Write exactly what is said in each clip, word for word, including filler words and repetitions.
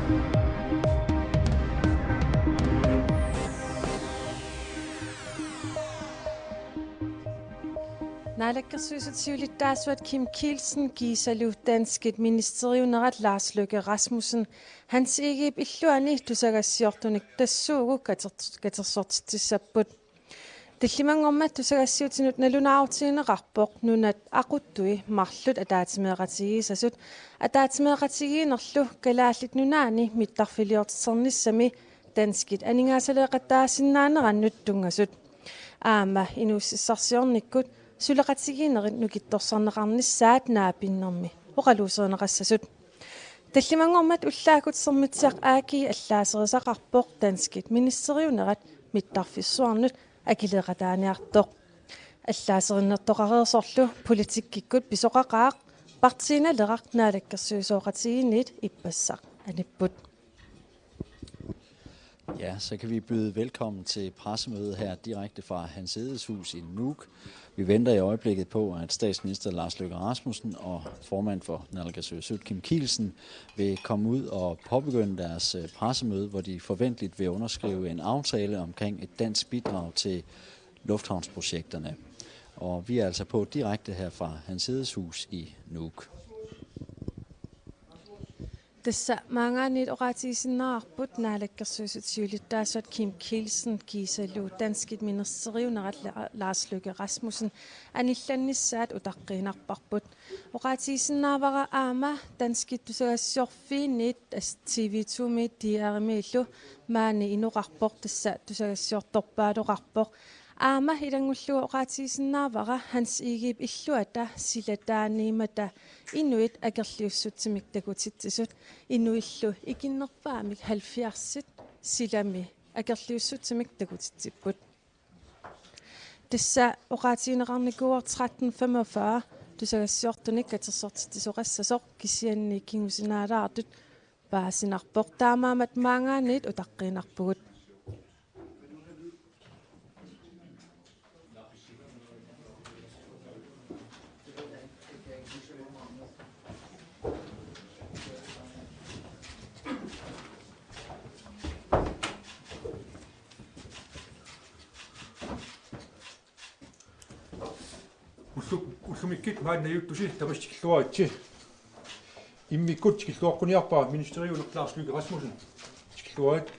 Naalakkersuisut siulittaasuat Kim Kielsen kiisalu danskit ministeriunerat Lars Løkke Rasmussen Hans Egedep illuani tusagassiortunik tassuugu kater-, katersortitsissapput. Tallimanngormat tusagassiutinut nalunaarutigineqarpoq nunat aquttui marluk ataatsimeeqatigiissasut, ataatsimeeqatigiinnerlu Kalaallit Nunaanni mittarfiliortitsernissami danskit aningaasaleeqataasinnaanerannut tunngasut. Aamma inuussutissarsiornikkut suleqatigiinnerit nukittorsarneqarnissaat naapinnermi oqaluuserineqassasut. Tallimanngormat ullaakkut Sermitsiaq A/S allaaserisaqarpoq danskit ministeriunerat mittarfissuarnut akileeqataaniartoq. Allaaserinnertoqareersorlu politikkikkut pisoqaqaaq, Partii Naleraq naalakkersuisooqatigiinniit ippassaq anipput. Ja, så kan vi byde velkommen til pressemødet her direkte fra Hans Egedes hus i Nuuk. Vi venter i øjeblikket på, at statsminister Lars Løkke Rasmussen og formand for Naalakkersuisut Kim Kielsen vil komme ud og påbegynde deres øh, pressemøde, hvor de forventeligt vil underskrive en aftale omkring et dansk bidrag til lufthavnsprojekterne. Og vi er altså på direkte her fra Hans Egedes hus i Nuuk. Tassa maanngaanniit oqaatigisinnaarput naalakkersuisut siulittaasuat Kim Kielsen kiisalu danskit ministeriunerat La-, Lars Løkke Rasmussen anillannissaat utaqqiinnarparput. Oqaatigisinnaavara aamma danskit tusagassiorfiinniit as-, T V to-miit D R-miillu maani inoqarpoq, tassa tusagassiortorpaaloqarpoq. Aamma ilanngullugu oqaatigisinnaavara Hans Egedep illuata silataaniimmata inuit akerliussutsimik takutitsisut, inuillu ikinnerpaamik halvfjerdsit silami akerliussutsimik takutitsipput. Tassa oqaatigineqarnikuuvoq tretten femogfyrre tusagassiortunik katersortitsisoqassasoq, kisianni kingusinaalaartut paasinarpoq. Taamaammat maanngaanniit utaqqiinnarpugut. Ullu-, ullumikkut maani najuuttusi tamassi tikilluaritsi. Immikkut tikilluaqquniarpara ministeriuneq Lars Løkke Rasmussen. Tikilluarit,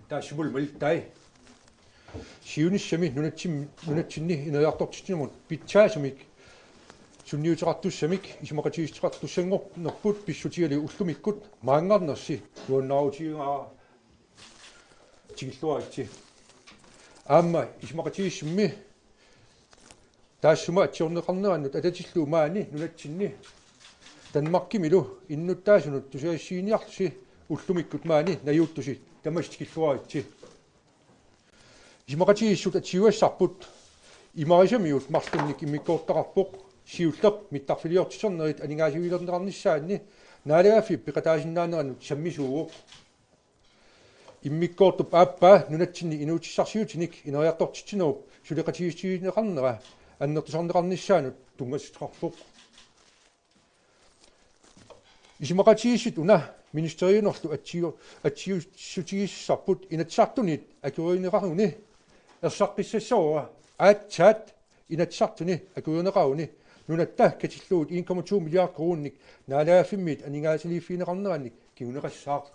taassumullu malittai. Siunissami nunatsim-, nunatsinni ineriartortitsinermut pitsaasumik sunniuteqartussamik isumaqatigiissuteqartussanngornerput pissutigalugu ullumikkut maanngarnersi nuannaarutigaara tikilluaritsi. Aamma isumaqatigiissummi taassuma atsiorneqarnerannut atatillugu maani nunatsinni Danmarkimilu innuttaasunut tusagassiiniarlusi ullumikkut maani najuuttusi tamassi tikilluaritsi. Isumaqatigiissut atsiugassarput imarisamiut marlunnik immikkoortitaqarpoq, siulleq mittarfiliortiternerit aningaasalerneqarnissaanni naalagaaffiup peqataasinnaanerannut sammisuuvoq. Immikkoortup aappaa nunatsinni inuutissarsiutinik ineriartortitsinerup suleqatigiissutigineqarnera annertusarneqarnissaanut tunngassuteqarpoq. Isumaqatigiissut una ministeriunerlu atsiu-, atsiussutigisassarput Inatsisartunit akuerineqaruni ersaqqissassavara, aatsaat Inatsisartuni akuerineqaruni nunatta katillugit en komma to milliard koruuninik naalagaaffimmiit aningaasaliiffigineqarnerannik kinguneqassaaq.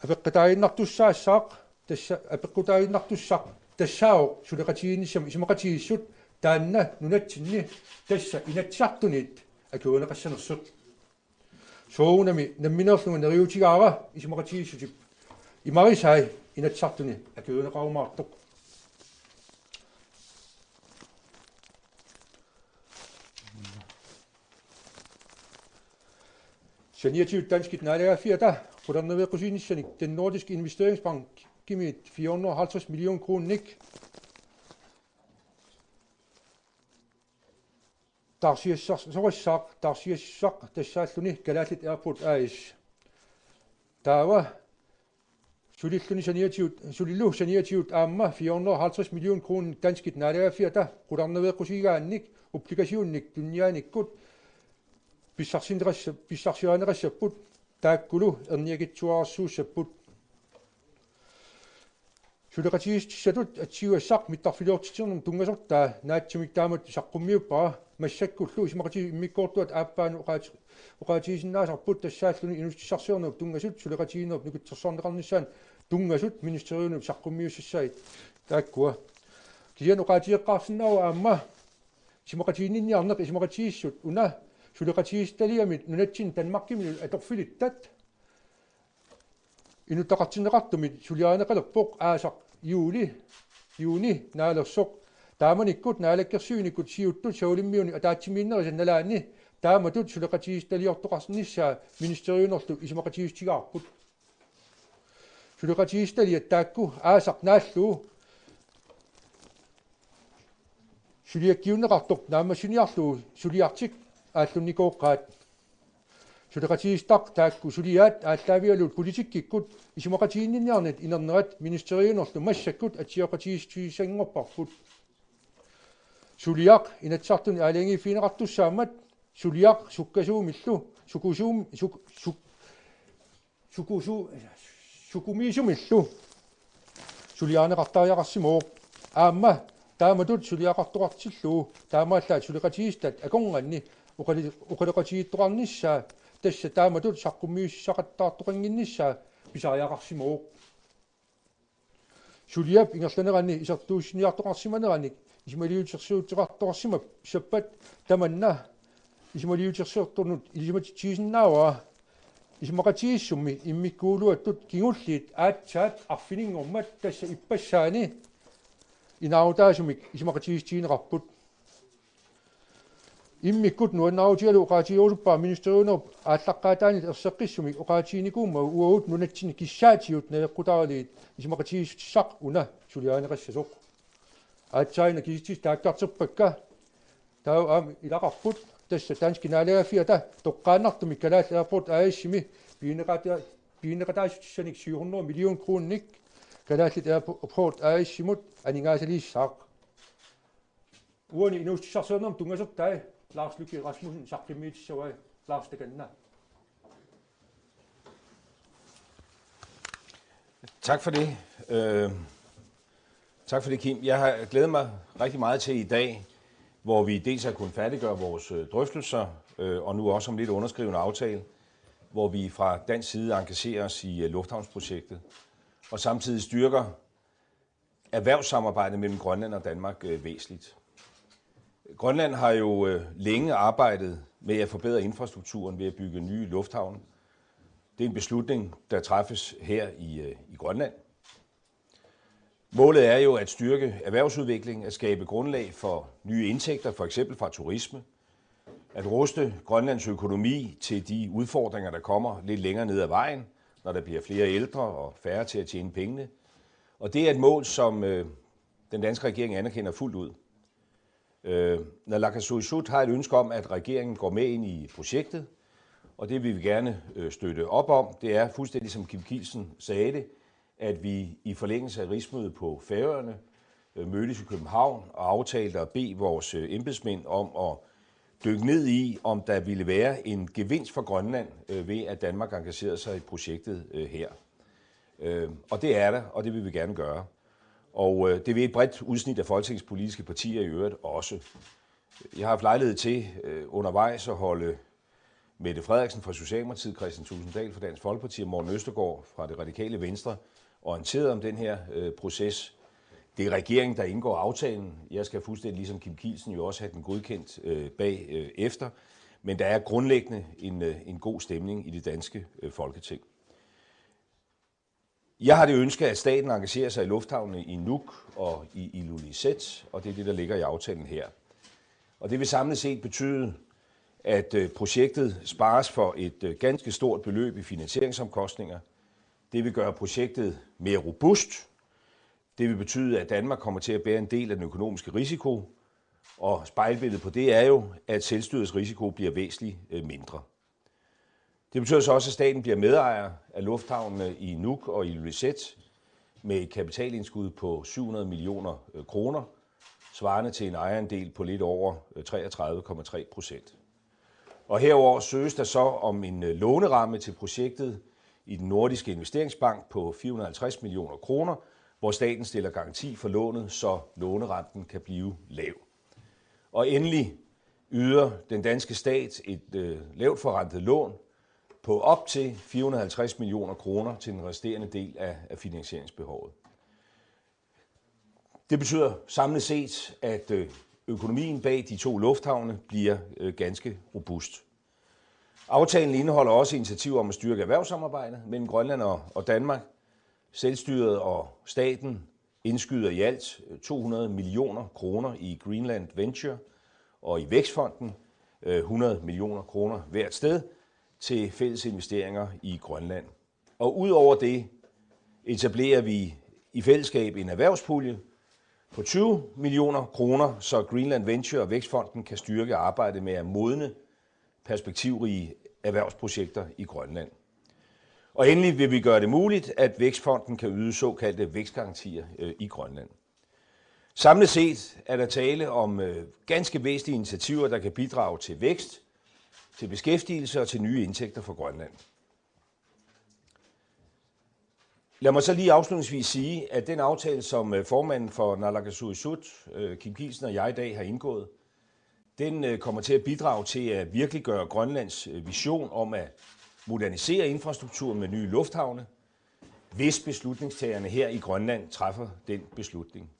Apeqqutaaginnartussaassaaq tassa-, apeqqutaaginnartussaq tassaavoq suleqatigiinnissamut isumaqatigiissut taanna nunatsinni tassa Inatsisartunit akuerineqassanersut. Soorunami nammineerlunga neriuutigaara isumaqatigiissutip imarisai Inatsisartuni akuerineqarumaartoq. Saniatigut danskit naalagigaaffiata qularnaveeqqusiinissanik Den Nordiske Investeringsbankimiit fire hundrede og halvtreds million koruuninik taarsiassarsorissaaq, taarsiassaq tassaalluni Kalaallit Airport A/S. Taava sulilluni saniatigut, sulilu saniatigut aamma fire hundrede og halvtreds million koruuninik danskit naalagigaaffiata qularnaveeqqusiigaannik obligationnik tuniniaanikkut pissarsineqassa-, pissarsiarineqassapput. taakkulu erniakitsuararsuussapput. Suleqatigiissutissatut atsiugassaq mittarfiliortitsiniarnermut tunngasortaa naatsumik taamatut saqqummiuppara, massakkullu isumaqatigiissut immikkoortuata aappaanut oqaati-, oqaatigisinnaasarput, tassaalluni inuussutissarsiornermut tunngasut suleqatigiinnerup nukittorsarneqarnissaanut tunngasut ministeriunut saqqummiussassai taakkua. Kisianni oqaatigeqqaarsinnaavoq aamma isumaqatiginninniarneq isumaqatigiissut una suleqatigiissutaliami nunatsinni Danmarkimilu atorfilittat inuttaqartinneqartumit suliarineqalerpoq aasaq juuli, juuni naalersoq. Taamanikkut naalakkersuinikkut siuttut Savalimmiuni ataatsimiinnerisa nalaani taamatut suleqatigiissutaliortoqarnissaa ministeriunerlu isumaqatigiissutigaarput. Suleqatigiissutaliat taakku aasaq naallugu suliakkiunneqartoq naammassiniarlugu suliartik aallunnikooqqaat. Suleqatigiissutaq taakku suliaat aallaavigalugit politikkikkut isumaqatiginninniarnerit inernerat ministeriunerlu massakkut atsioqatigiissutissanngorparput. Suliaq Inatsisartuni aalajangiiffigineqartussaammat suliaq sukkasuumillu, sukusuum-, suk-, suk-, sukusu-, sukumiisumillu suliarineqartariaqarsimavoq. Aamma taamatut suliaqartoqartillugu taamaallaat suleqatigiissutaat akornanni oqali-, oqaloqatigiittoqarnissaa tassa taamatut saqqummiussaqattaartoqannginnissaa pisariaqarsimavoq. Suliap ingerlanerani isertuussiniartoqarsimaneranik isumaliutersiuteqartoqarsimassappat tamanna isumaliutersiortunut ilisimatitsigisinnaavara isumaqatigiissummi immikkuuluattut kingulliit aatsaat arfininngormat, tassa ippassaani inaarutaasumik isumaqatigiissutigineqarput. Immikkut nuannaarutigalugu oqaatigerusuppara ministeriunerup aallaqqaataanilu erseqqissumik oqaatiginikuummagu uagut nunatsinni kissaatigut najoqqutaalerlugit isumaqatigiissutissaq una suliarineqassasoq. Aatsaat una kisitsisit taakkarterpakka. Taava aamma ilaqarput tassa danskit naalagaaffiata toqqaannartumik Kalaallit Airports A/S-imi pigineqata-, pigineqataassutissatsinnik syv hundrede million kroninik Kalaallit Airports A/S-imut aningaasaliissaaq. Uani inuussutissarsiornermut tunngasortai Lars Løkke Rasmussen saqqummiutissavai. Lars, takanna. Tak for det. Øh, tak for det, Kim. Jeg har glædet mig rigtig meget til i dag, hvor vi dels har kunnet færdiggøre vores øh, drøftelser, øh, og nu også om lidt underskrive en aftale, hvor vi fra dansk side engagerer os i øh, lufthavnsprojektet, og samtidig styrker erhvervssamarbejdet mellem Grønland og Danmark øh, væsentligt. Grønland har jo øh, længe arbejdet med at forbedre infrastrukturen ved at bygge nye lufthavne. Det er en beslutning, der træffes her i, øh, i Grønland. Målet er jo at styrke erhvervsudviklingen, at skabe grundlag for nye indtægter, for eksempel fra turisme, at ruste Grønlands økonomi til de udfordringer, der kommer lidt længere ned ad vejen, når der bliver flere ældre og færre til at tjene pengene. Og det er et mål, som øh, den danske regering anerkender fuldt ud. Øh, Naalakkersuisut har et ønske om, at regeringen går med ind i projektet, og det vil vi gerne øh, støtte op om. Det er fuldstændig, som Kim Kielsen sagde det, at vi i forlængelse af rigsmødet på Færøerne øh, mødtes i København og aftalte at bede vores øh, embedsmænd om at dykke ned i, om der ville være en gevinst for Grønland øh, ved, at Danmark engagerede sig i projektet øh, her. Øh, og det er der, og det vil vi gerne gøre. Og øh, det vil et bredt udsnit af Folketingets politiske partier i øvrigt også. Jeg har haft lejlighed til øh, undervejs at holde Mette Frederiksen fra Socialdemokratiet, Kristian Thulesen Dahl fra Dansk Folkeparti og Morten Østergaard fra Det Radikale Venstre orienteret om den her øh, proces. Det er regeringen, der indgår aftalen. Jeg skal fuldstændig ligesom Kim Kielsen jo også have den godkendt øh, bag øh, efter. Men der er grundlæggende en, øh, en god stemning i det danske øh, Folketing. Jeg har det ønske, at staten engagerer sig i lufthavnene i Nuuk og i Ilulissat, og det er det, der ligger i aftalen her. Og det vil samlet set betyde, at øh, projektet spares for et øh, ganske stort beløb i finansieringsomkostninger. Det vil gøre projektet mere robust. Det vil betyde, at Danmark kommer til at bære en del af den økonomiske risiko. Og spejlbilledet på det er jo, at selvstyrets risiko bliver væsentligt øh, mindre. Det betyder så også, at staten bliver medejer af lufthavnene i Nuuk og Ilulissat med et kapitalindskud på syv hundrede millioner øh, kroner, svarende til en ejerandel på lidt over øh, treogtredive komma tre procent. Og herudover søges der så om en øh, låneramme til projektet i den nordiske investeringsbank på fire hundrede og halvtreds millioner kroner, hvor staten stiller garanti for lånet, så lånerenten kan blive lav. Og endelig yder den danske stat et øh, lavt forrentet lån på op til fire hundrede og halvtreds millioner kroner til den resterende del af, af finansieringsbehovet. Det betyder samlet set, at øh, økonomien bag de to lufthavne bliver øh, ganske robust. Aftalen indeholder også initiativer om at styrke erhvervssamarbejdet mellem Grønland og, og Danmark. Selvstyret og staten indskyder i alt øh, to hundrede millioner kroner i Greenland Venture og i Vækstfonden, øh, hundrede millioner kroner hvert sted, til fælles investeringer i Grønland. Og udover det etablerer vi i fællesskab en erhvervspulje på tyve millioner kroner, så Greenland Venture og Vækstfonden kan styrke arbejdet med at modne perspektivrige erhvervsprojekter i Grønland. Og endelig vil vi gøre det muligt, at Vækstfonden kan yde såkaldte vækstgarantier øh, i Grønland. Samlet set er der tale om øh, ganske væsentlige initiativer, der kan bidrage til vækst, til beskæftigelse og til nye indtægter for Grønland. Lad mig så lige afslutningsvis sige, at den aftale, som øh, formanden for Naalakkersuisut, øh, Kim Kielsen og jeg i dag har indgået, den øh, kommer til at bidrage til at virkeliggøre Grønlands øh, vision om at modernisere infrastrukturen med nye lufthavne, hvis beslutningstagerne her i Grønland træffer den beslutning.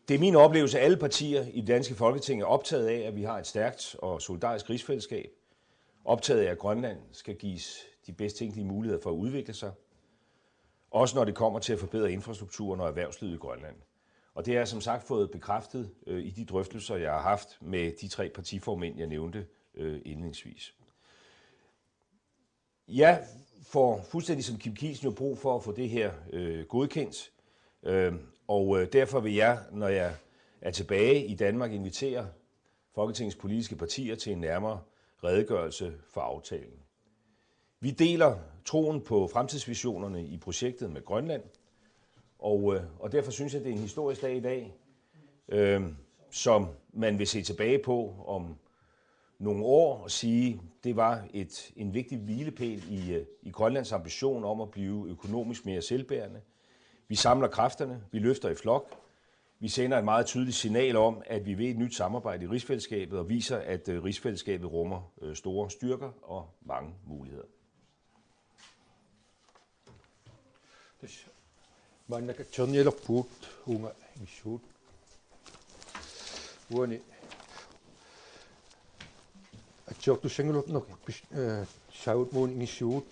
Det er min oplevelse, at alle partier i det danske Folketing er optaget af, at vi har et stærkt og solidarisk rigsfællesskab, optaget af, at Grønland skal gives de bedst tænkelige muligheder for at udvikle sig, også når det kommer til at forbedre infrastrukturen og erhvervslivet i Grønland. Og det har jeg som sagt fået bekræftet øh, i de drøftelser, jeg har haft med de tre partiformænd, jeg nævnte øh, indledningsvis. Jeg får fuldstændig som Kim Kielsen jo brug for at få det her øh, godkendt, øh, og øh, derfor vil jeg, når jeg er tilbage i Danmark, invitere Folketingets politiske partier til en nærmere redegørelse for aftalen. Vi deler troen på fremtidsvisionerne i projektet med Grønland, og, øh, og derfor synes jeg, det er en historisk dag i dag, øh, som man vil se tilbage på om nogle år og sige, det var et, en vigtig hvilepæl i, øh, i Grønlands ambition om at blive økonomisk mere selvbærende. Vi samler kræfterne, vi løfter i flok, vi sender et meget tydeligt signal om, at vi vil et nyt samarbejde i rigsfællesskabet og viser, at øh, rigsfællesskabet rummer øh, store styrker og mange muligheder. Tassa maanna atsiornialerpugut uunga inissut. Uani atsiortussanngorluta pis-, eh, Saavut Muun inissut.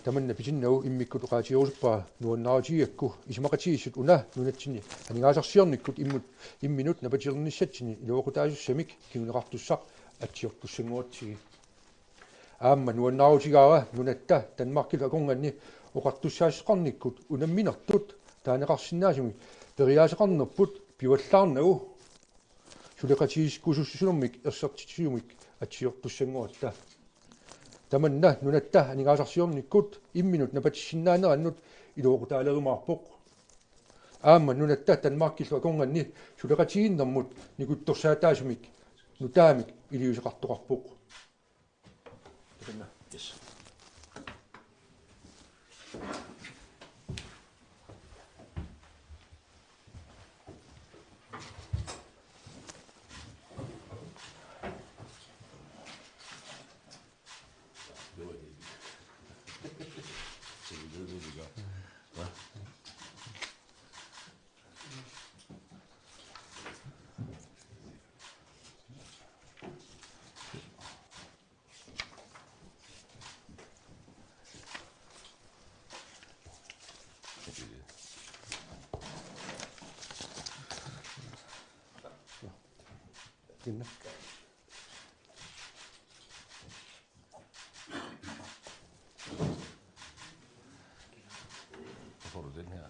Tamanna pisinnagu immikkut oqaatigerusuppara nuannaarutigigakku isumaqatigiissut una nunatsinni aningaasarsiornikkut immut-, imminut napaternissatsinni iluaqutaasussamik kinguneqartussaq atsiortussanngoratsigit. Aamma nuannaarutigaara nunatta Danmarkillu akornanni oqartussaassuseqarnikkut unamminertut taaneqarsinnaasumik periaaseqarnerput pivallaarnagu suleqatigiikkusussusermik ersertitsisumik atsiortussanngoratta. Tamanna nunatta aningaasarsiornikkut imminut napatissinnaanerannut iluaqutaalerumaarpoq. Aamma nunatta Danmarkillu akornanni suleqatigiinnermut nikuttorsaataasumik nutaamik iliuuseqartoqarpoq. Yes. Så får du den her.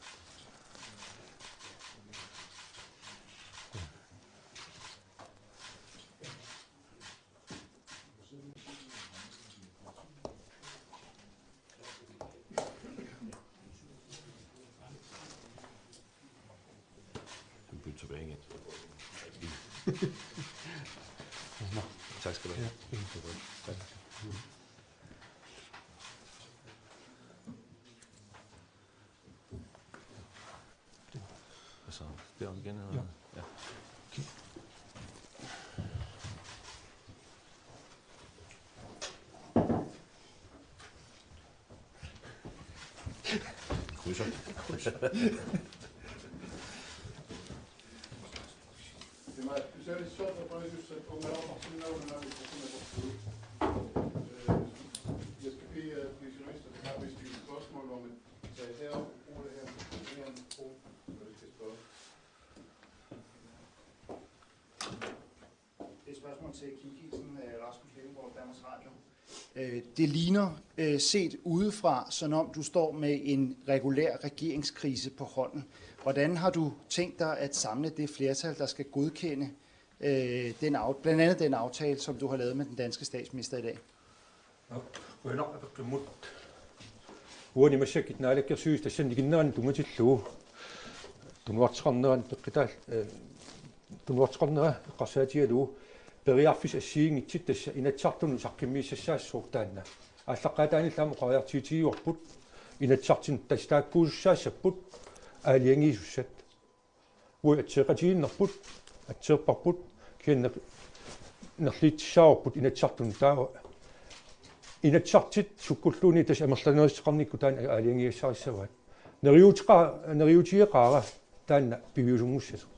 Du kan bytte tilbage igen. Tak skal du Så det er igen. Ja. Ja. Krydser. Krydser. Det er et spørgsmål til Kim Kielsen, øh, Rasmus Levengård, Danmarks Radio. Øh, det ligner, øh, set udefra, som om du står med en regulær regeringskrise på hånden. Hvordan har du tænkt dig at samle det flertal, der skal godkende, øh, den af, blandt andet den aftale, som du har lavet med den danske statsminister i dag? Qujanaq apeqqummut. Uani massakkut naalakkersuisut tassanikinnerani tungatillugu. Tunuarteqarnerani peqqitaa, eh, tunuarteqarnera eqqarsaatigalugu periarfissat assigiinngitsut tassa Inatsisartunut saqqummiussassaassaaq taanna. Aallaqqaataanilu aamma oqariartuutigivarput Inatsisartunut tassa taakkuusussaassapput aalajangiisussat. Uagut atseeqatigiinnerput, atseerparput, kisianni nerliussaavarput Inatsisartunut taava. Inatsisartut sukkulluunniit tassa amerlanerissuteqarnikkut taanna aalajangigassarissavaat. Neriuuteqa-, neriuutigeqaara taanna piviusunngussasoq.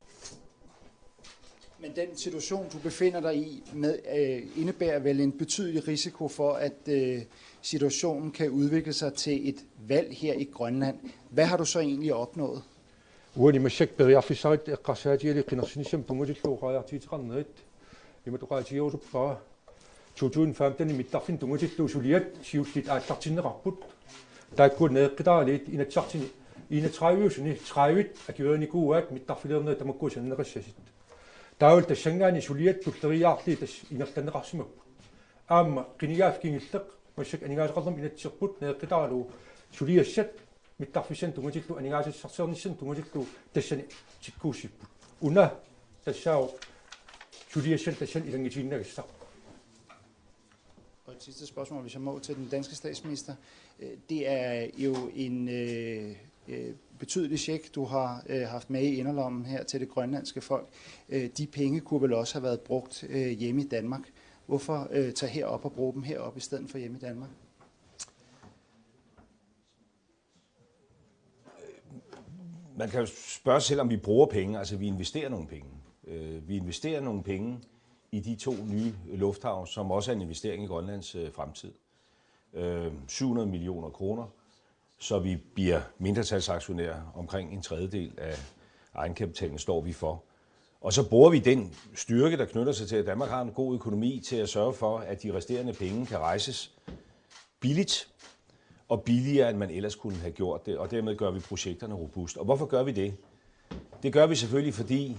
Men den situation, du befinder dig i, med, øh, indebærer vel en betydelig risiko for, at, øh, situationen kan udvikle sig til et valg her i Grønland. Hvad har du så egentlig opnået? Uani massakkut periarfissarissat eqqarsaatigalugit qinersinissamut tunngatillugu oqariartuuteqarnerit. Imatut oqaatigerusuppara. To tusind femten mittarfinnut tunngatillugu suliat siulliit aallartinneqarput. Taakkua neeqqitaraluit Inatsisartuni enogtredive-usuni tredive akuerinikuuaat mittarfiliornerit tamakkua sananeqassasut. Taavalu tassanngaanniit suliat tulleriiaarlugit tassa ingerlanneqarsimapput. Aamma qinigaaffik kingulleq massakkut aningaasaqarnermut inatsiserput neeqqitaralugu suliassat mittarfissanik tunngatillugu aningaasassarsiornissanik tunngatillugu tassani tikkuussipput. Una tassaavoq suliassat tassani ilanngutiinnagassaq. Og et sidste spørgsmål, hvis jeg må, til den danske statsminister. Øh, det er jo en, øh, øh, betydelig check, du har, øh, haft med i inderlommen her til det grønlandske folk. Øh, de penge kunne vel også have været brugt, øh, hjemme i Danmark. Hvorfor, øh, tage herop og bruge dem herop i stedet for hjemme i Danmark? Man kan jo spørge sig selv, om vi bruger penge. Altså, vi investerer nogle penge. Øh, vi investerer nogle penge i de to nye lufthavne, som også er en investering i Grønlands, øh, fremtid. Øh, syv hundrede millioner kroner, så vi bliver mindretalsaktionær. Omkring en tredjedel af egenkapitalen står vi for. Og så bruger vi den styrke, der knytter sig til, at Danmark har en god økonomi, til at sørge for, at de resterende penge kan rejses billigt, og billigere, end man ellers kunne have gjort det, og dermed gør vi projekterne robust. Og hvorfor gør vi det? Det gør vi selvfølgelig, fordi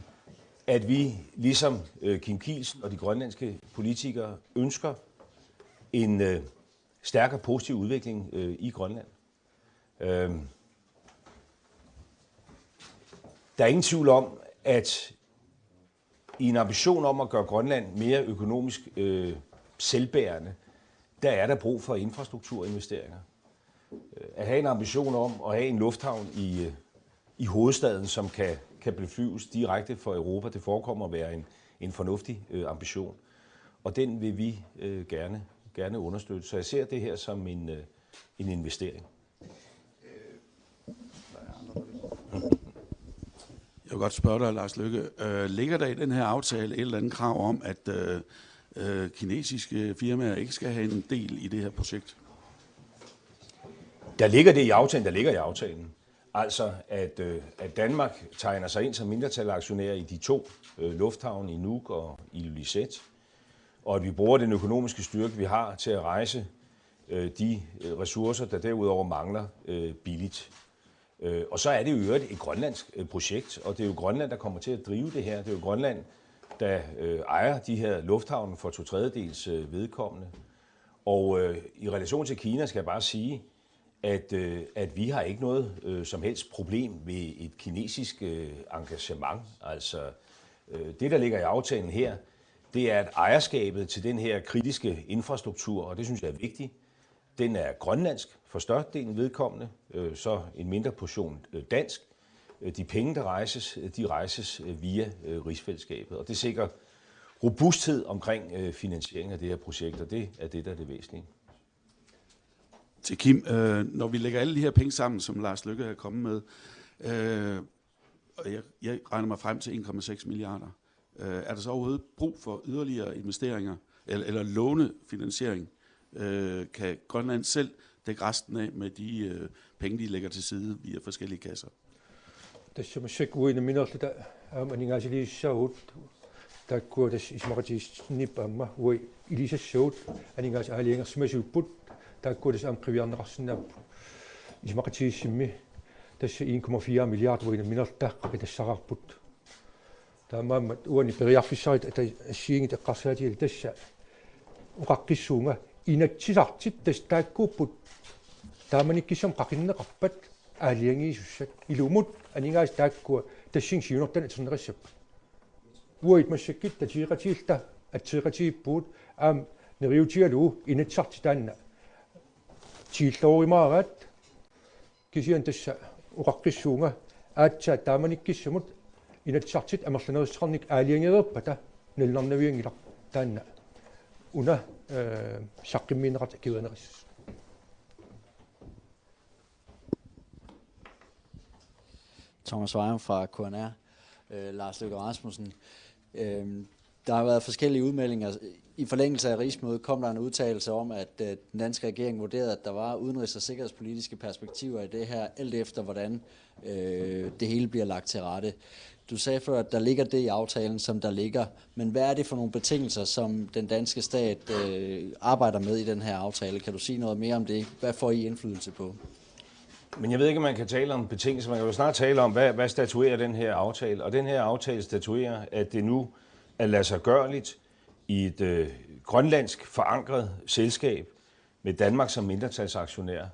at vi, ligesom, øh, Kim Kielsen og de grønlandske politikere, ønsker en, øh, stærk og positiv udvikling, øh, i Grønland. Øhm, der er ingen tvivl om, at i en ambition om at gøre Grønland mere økonomisk, øh, selvbærende, der er der brug for infrastrukturinvesteringer. Øh, at have en ambition om at have en lufthavn i, øh, i hovedstaden, som kan, kan beflyves direkte for Europa, det forekommer at være en, en fornuftig, øh, ambition. Og den vil vi, øh, gerne, gerne understøtte. Så jeg ser det her som en, øh, en investering. Jeg vil godt spørge dig, Lars Løkke. Øh, ligger der i den her aftale et eller andet krav om, at, øh, øh, kinesiske firmaer ikke skal have en del i det her projekt? Der ligger det i aftalen, der ligger i aftalen. Altså, at, øh, at Danmark tegner sig ind som mindretalsaktionær i de to, øh, lufthavne i Nuuk og Ilulissat, og at vi bruger den økonomiske styrke, vi har, til at rejse, øh, de, øh, ressourcer, der derudover mangler, øh, billigt. Øh, og så er det jo i øvrigt et grønlandsk, øh, projekt, og det er jo Grønland, der kommer til at drive det her. Det er jo Grønland, der, øh, ejer de her lufthavne for to tredjedels, øh, vedkommende. Og, øh, i relation til Kina skal jeg bare sige, at, øh, at vi har ikke noget, øh, som helst problem ved et kinesisk, øh, engagement. Altså, øh, det, der ligger i aftalen her, det er, at ejerskabet til den her kritiske infrastruktur, og det synes jeg er vigtigt, den er grønlandsk for størstedelen vedkommende, øh, så en mindre portion øh, dansk. Øh, De penge, der rejses, øh, de rejses øh, via øh, rigsfællesskabet, og det sikrer robusthed omkring øh, finansieringen af det her projekt, og det er det, der er det væsentlige. Til Kim, øh, når vi lægger alle de her penge sammen, som Lars Løkke er kommet med, øh, og jeg, jeg regner mig frem til en komma seks milliarder, øh, er der så overhovedet brug for yderligere investeringer eller, eller lånefinansiering? Øh, kan Grønland selv dække resten af med de øh, penge, de lægger til side via forskellige kasser? Tassa massakkut uagut nammineerluta aamma aningaasaliissaagut, taakkua tassa isumaqatigiissinniippat aamma uagut ilisassaagut, aningaasat aalajangersimasuupput, taakkua tassa aamma qiviarneqarsinnaapput isumaqatigiissimmi. Tassa en komma fire milliard uagut nammineerluta qaqitassaraarput. Taamaammat uani periarfissarita assigiinngitsut eqqarsaatigalugit tassa oqaqqissuunga Inatsisartut tassa taakkuupput taamanikkut qaqinneqarpat aalajangiisussat, ilumut aningaasat taakkua tassani siunertani atorneqassappat. Uagut massakkut tatigeqatigiilluta atseqatigiippugut, aamma neriuutigalugu Inatsisartut taanna tigulluarumaaraat. Kisianni tassa oqaqqissuunga aatsaat taamanikkussamut Inatsisartut amerlanerussuteqarnikkut aalajangereerpata nalunarnavianngilaq taanna una øh, saqqummiunneqartut akuerineqassasoq. Thomas Vejum fra K N R. Øh, Lars Løkke Rasmussen. Øh, der har været forskellige udmeldinger. I forlængelse af rigsmødet kom der en udtalelse om, at øh, den danske regering vurderede, at der var udenrigs- og sikkerhedspolitiske perspektiver i det her, alt efter hvordan øh, det hele bliver lagt til rette. Du sagde før, at der ligger det i aftalen, som der ligger. Men hvad er det for nogle betingelser, som den danske stat øh, arbejder med i den her aftale? Kan du sige noget mere om det? Hvad får I indflydelse på? Men jeg ved ikke, om man kan tale om betingelser. Man kan jo snart tale om, hvad, hvad statuerer den her aftale. Og den her aftale statuerer, at det nu er ladsiggørligt i et øh, grønlandsk forankret selskab med Danmark som mindretalsaktionær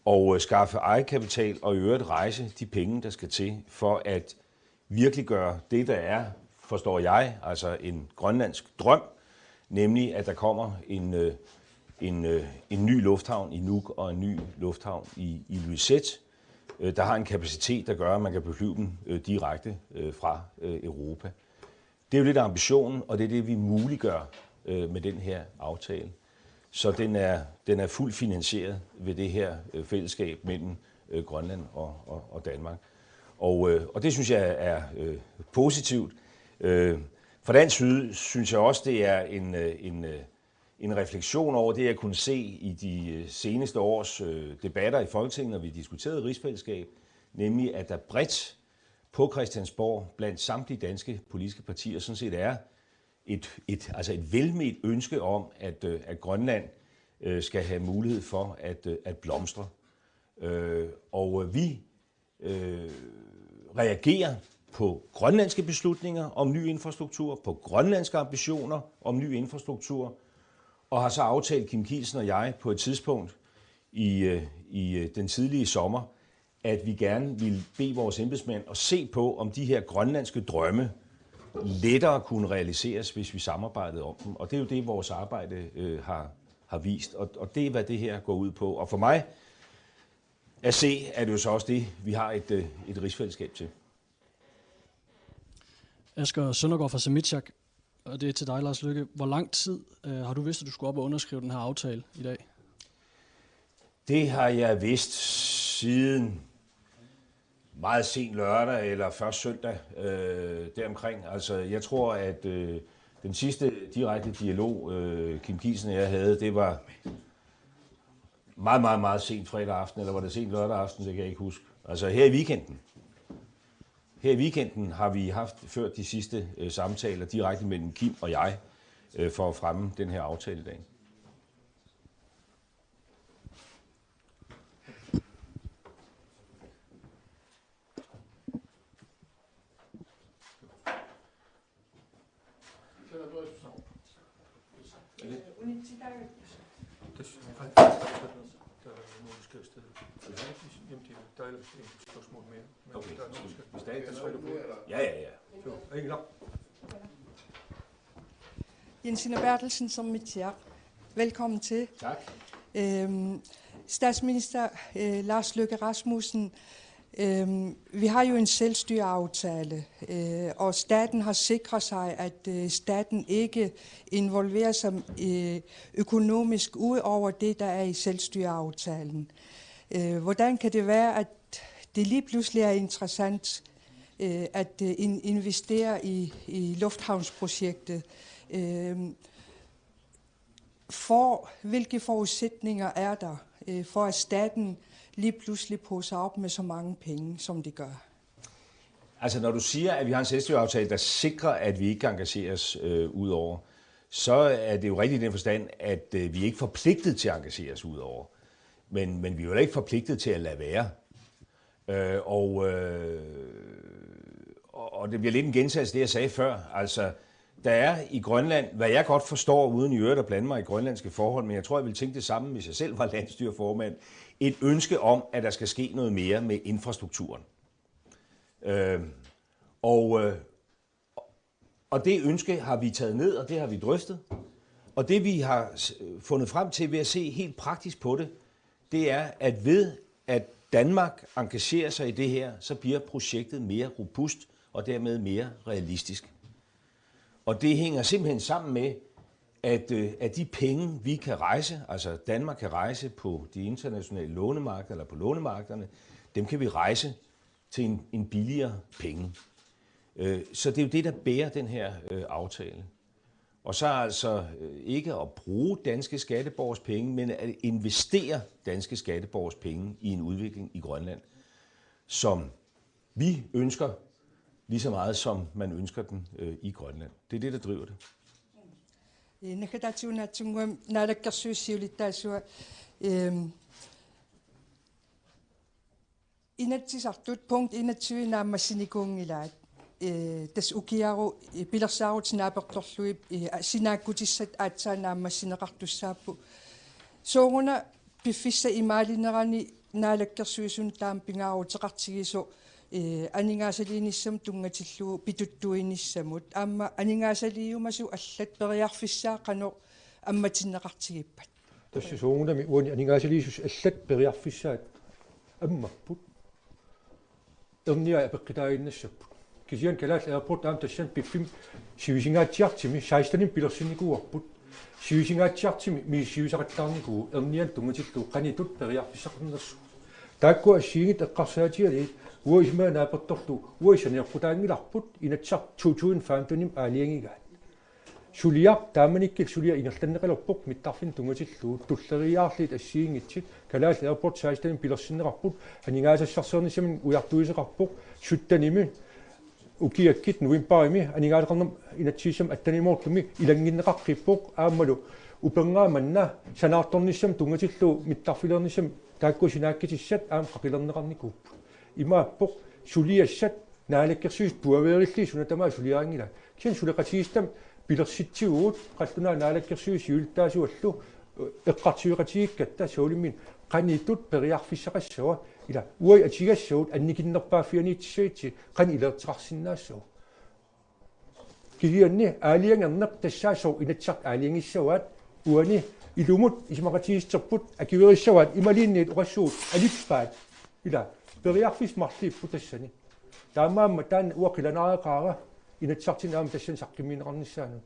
og øh, skaffe egenkapital og i øvrigt rejse de penge, der skal til for at virkeliggøre det, der er, forstår jeg, altså en grønlandsk drøm, nemlig at der kommer en, øh, en, øh, en ny lufthavn i Nuuk og en ny lufthavn i, i Ilulissat, øh, der har en kapacitet, der gør, at man kan beflyve dem øh, direkte øh, fra øh, Europa. Det er jo lidt ambitionen, og det er det, vi muliggør øh, med den her aftale. Så den er, den er fuldt finansieret ved det her øh, fællesskab mellem øh, Grønland og, og, og Danmark. Og, øh, og det synes jeg er øh, positivt. Øh, fra dansk side synes jeg også, det er en, øh, en, øh, en refleksion over det, jeg kunne se i de øh, seneste års øh, debatter i Folketinget, når vi diskuterede rigsfællesskab, nemlig at der bredt på Christiansborg blandt samtlige danske politiske partier sådan set er et, et, altså et velment ønske om, at, øh, at Grønland øh, skal have mulighed for at, øh, at blomstre. Øh, og øh, vi øh, reagerer på grønlandske beslutninger om ny infrastruktur, på grønlandske ambitioner om ny infrastruktur, og har så aftalt, Kim Kielsen og jeg, på et tidspunkt i, øh, i øh, den tidlige sommer, at vi gerne ville bede vores embedsmænd at se på, om de her grønlandske drømme lettere kunne realiseres, hvis vi samarbejdede om dem. Og det er jo det, vores arbejde øh, har, har vist. Og, og det er, hvad det her går ud på. Og for mig at se, er det jo så også det, vi har et, øh, et rigsfællesskab til. Asger Søndergaard fra Samitjak, og det er til dig, Lars Løkke. Hvor lang tid øh, har du vidst, at du skulle op og underskrive den her aftale i dag? Det har jeg vidst siden meget sent lørdag eller først søndag øh, deromkring. Altså, jeg tror, at øh, den sidste direkte dialog, øh, Kim Kielsen og jeg havde, det var meget, meget, meget sent fredag aften, eller var det sent lørdag aften, det kan jeg ikke huske. Altså her i weekenden. Her i weekenden har vi haft ført de sidste øh, samtaler direkte mellem Kim og jeg øh, for at fremme den her aftale i dag. Unitsitaagattussaq. Tassa, aa, tassa, der er Nordisk Væksted. Jamen, det er dejligt, det er et spørgsmål mere. Men Okay, der er Nordisk hvis der er et, der trykker på. Ja, ja, ja. Så, ikke nok. Jens Ejner Berthelsen, Sermitsiaq. Velkommen til. Tak. Øhm, statsminister øh, Lars Løkke Rasmussen, øhm, vi har jo en selvstyreaftale, øh, og staten har sikret sig, at øh, staten ikke involverer sig øh, økonomisk ud over det, der er i selvstyreaftalen. Øh, hvordan kan det være, at det lige pludselig er interessant øh, at øh, in- investere i, i lufthavnsprojektet? Øh, for, hvilke forudsætninger er der øh, for, at staten lige pludselig poser op med så mange penge, som det gør? Altså, når du siger, at vi har en selvstyreaftale, der sikrer, at vi ikke kan engagere os øh, udover, så er det jo rigtigt i den forstand, at øh, vi er ikke forpligtet til at engagere os udover. Men, men vi er jo heller ikke forpligtet til at lade være. Øh, og, øh, og og det bliver lidt en gentagelse af det, jeg sagde før. Altså, der er i Grønland, hvad jeg godt forstår, uden i øvrigt at blande mig i grønlandske forhold, men jeg tror, jeg ville tænke det samme, hvis jeg selv var landsstyreformand, et ønske om, at der skal ske noget mere med infrastrukturen. Øh, og, øh, og det ønske har vi taget ned, og det har vi drøftet. Og det vi har s- fundet frem til ved at se helt praktisk på det, det er, at ved at Danmark engagerer sig i det her, så bliver projektet mere robust og dermed mere realistisk. Og det hænger simpelthen sammen med, at, øh, at de penge, vi kan rejse, altså Danmark kan rejse på de internationale lånemarkeder eller på lånemarkederne, dem kan vi rejse til en, en billigere penge. Øh, så det er jo det, der bærer den her øh, aftale. Og så altså øh, ikke at bruge danske skatteborgers penge, men at investere danske skatteborgers penge i en udvikling i Grønland, som vi ønsker lige så meget, som man ønsker den øh, i Grønland. Det er det, der driver det. Naggataatigullu naalakkersuisut siulittaasuat, øhm, Inatsisartut punkt enogtyve naammassinikuunngilaat. Øh, tassa ukiaru øh, pilersaarutit naapertorlugit øh, sinaakkutissat aatsaat naammassineqartussaapput. Sooruna piffissap imaalinerani naalakkersuisunut taama pingaaruteqartigisoq øh, aningaasaliinissamut tunngatillugu pituttuinissamut. Aamma aningaasaliiumasut allat periarfissaat qanoq ammatinneqartigippat? Tassa soorunami uani aningaasaliissuseq allat periarfissaat ammapput. Erniai apeqqutaaginnassapput. Kisianni Kalaallit Airport aamma tassani piffimmi sivisingaatsiartumi sekstenimi pilersinnikuuarput. Sivisingaatsiartumi misissuisaqattaarnikuuvoq ernianik tunngatillugu qanoq periarfissaqarnersoq. Taakkua assigiinngitsut eqqarsaatigalugit uanga isumaga naapertorlugu uanga saneqqutaanngilarput Inatsisartut to tusind femtenimi aalajangigaat. Suliaq taamanikkut suliaq ingerlanneqalerpoq mittarfinnut tunngatillugu tulleriiaarlugit assigiinngitsut. Kalaallit Airport sekstenimi pilersinneqarput, aningaasassarsiornissamut ujartuisoqarpoq, syttenimi ukiakkut novembarimi aningaasaqarnermut inatsisissamut attenimoortumik ilanngunneqaqqippoq aammalu upernaaq manna sanaartornissamut tunngatillugu mittarfilernissamut taakkua sinaakkutissat aamma qaqilerneqarnikuupput. Imaappoq suliassat naalakkersuisut puaveerillugit suna tamaat suliarinngilaat. Kisianni suleqatigiissitami pilersitsivugut qallunaat naalakkersuisut siulittaasuallu eqqartueqatigiikkatta soorunami qanoq periarfissaqassava ila uagut atugassavut annikinnerpaaffianiittussagutsigu qanoq ileerteqarsinnaassava. Kisianni aalajangerneq tassaassaaq Inatsisartut aalajangissavaat uani ilumut isumaqatigiissuterput akuerissavaat imaluunniit oqassuugut alippaat ila periarfissat marluupput tassani. Taamaammat taanna uanga qilanaariaqaara Inatsisartuni aamma tassani saqqummiunneqarnissaanut.